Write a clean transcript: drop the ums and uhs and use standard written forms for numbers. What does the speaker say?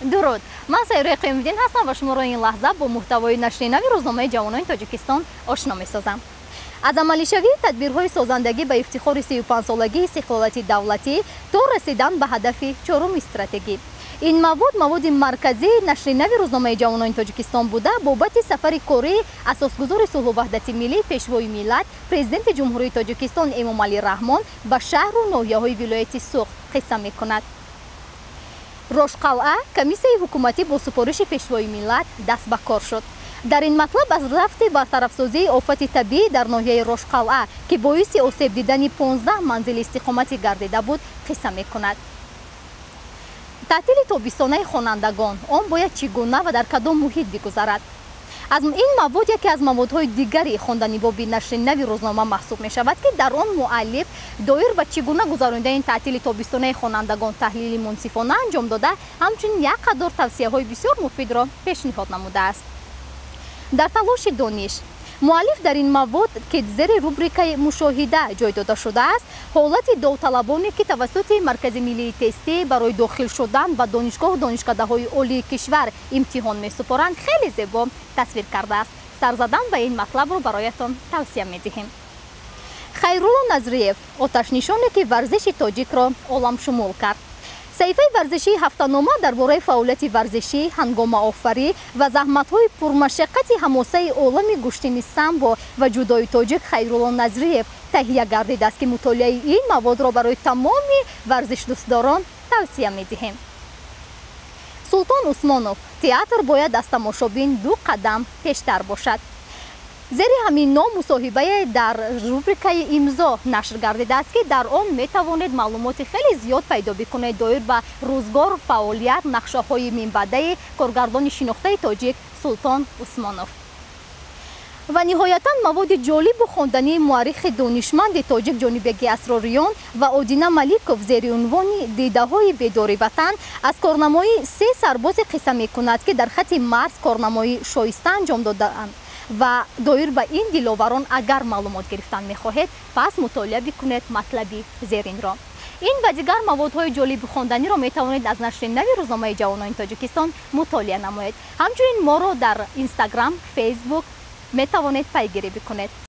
Дуруд, ман Сайёраи Қиёмиддин ҳастам ва шуморо ин лаҳза бо муҳтавои нашри нави рӯзномаи «Ҷавонони Тоҷикистон» ошно месозам. Аз амалишавии тадбирҳои созандагӣ ба ифтихори 35-солагии истиқлолияти давлатӣ то расидан ба ҳадафи чоруми стратегӣ. Ин мавод маводи марказии нашри нави рӯзномаи «Ҷавонони Тоҷикистон» буда, бобати сафари кории асосгузори сулҳу ваҳдати миллӣ, пешвои миллат, Президенти Ҷумҳурии Тоҷикистон Эмомалӣ Раҳмон ба шаҳру ноҳияҳои вилояти Суғд қисса мекунад. Рошқалъа: комиссияи ҳукуматӣ бо супориши пешвои миллат даст ба кор шуд. Дар ин матлаб аз рафти бартарафсозии офати табиӣ дар ноҳияи Рошқалъа, ки боиси осеб дидани 15 манзили истиқоматӣ гардида буд, қисса мекунад. Таътили тобистонаи хонандагон: он бояд чӣ гуна ва дар кадом муҳит бигузарад? Аз ин мавод яке аз маводҳои дигари хонданибоби нашри нави рӯзнома маҳсуб мешавад, ки дар он муаллиф доир ба чӣ гуна гузаронидани таътили тобистонаи хонандагон таҳлили мунсифона анҷом дода, ҳамчунин як қатор тавсияҳои бисёр муфидро пешниҳод намудааст. Дар талоши дониш: муаллиф дар ин мавод, ки зери рубрикаи «Мушоҳида» ҷой дода шудааст, ҳолати довталабоне, ки тавассути Маркази миллии тестӣ барои дохил шудан ба донишгоҳу донишкадаҳои олии кишвар имтиҳон месупоранд, хеле зебо тасвир кардааст. Сар задан ба ин матлабро бароятон тавсия медиҳем. Хайрулло Назриев: оташнишоне, ки варзиши тоҷикро оламшумул кард. Саҳифаи варзишии ҳафтанома дар бораи фаъолияти варзишӣ, ҳангомаофарӣ ва заҳматҳои пурмашаққати ҳамосаи олами гӯштини самбо ва ҷудои тоҷик Хайрулло Назриев таҳия гардидааст, ки мутолиаи ин маводро барои тамоми варзишдӯстдорон тавсия медиҳем. Султон Усмонов: театр бояд аз тамошобин ду қадам пештар бошад. Зери ҳамин ном мусоҳибае дар рубрикаи «Имзо» нашр гардидааст, ки дар он метавонед маълумоти хеле зиёд пайдо бикунед доир ба рӯзгор, фаъолият, нақшаҳои минбаъдаи коргардони шинохтаи тоҷик Султон Усмонов. Ва ниҳоятан маводи ҷолибу хондании муаррихи донишманди тоҷик Ҷонибеги Асрориён ва Одина Маликов зери унвони «Дидаҳои бедори ватан» аз корнамоии се сарбозе қисса мекунад, ки дар хати марз корнамоии шоиста анҷом додаанд. Ва доир ба ин диловарон агар маълумот гирифтан мехоҳед, пас мутолиа бикунед матлаби зеринро. Ин ва дигар маводҳои ҷолиби хонданиро метавонед аз нашри нави рӯзномаи «Ҷавонони Тоҷикистон» мутолиа намоед. Ҳамчунин моро дар Инстаграм, Фейсбук метавонед пайгирӣ бикунед.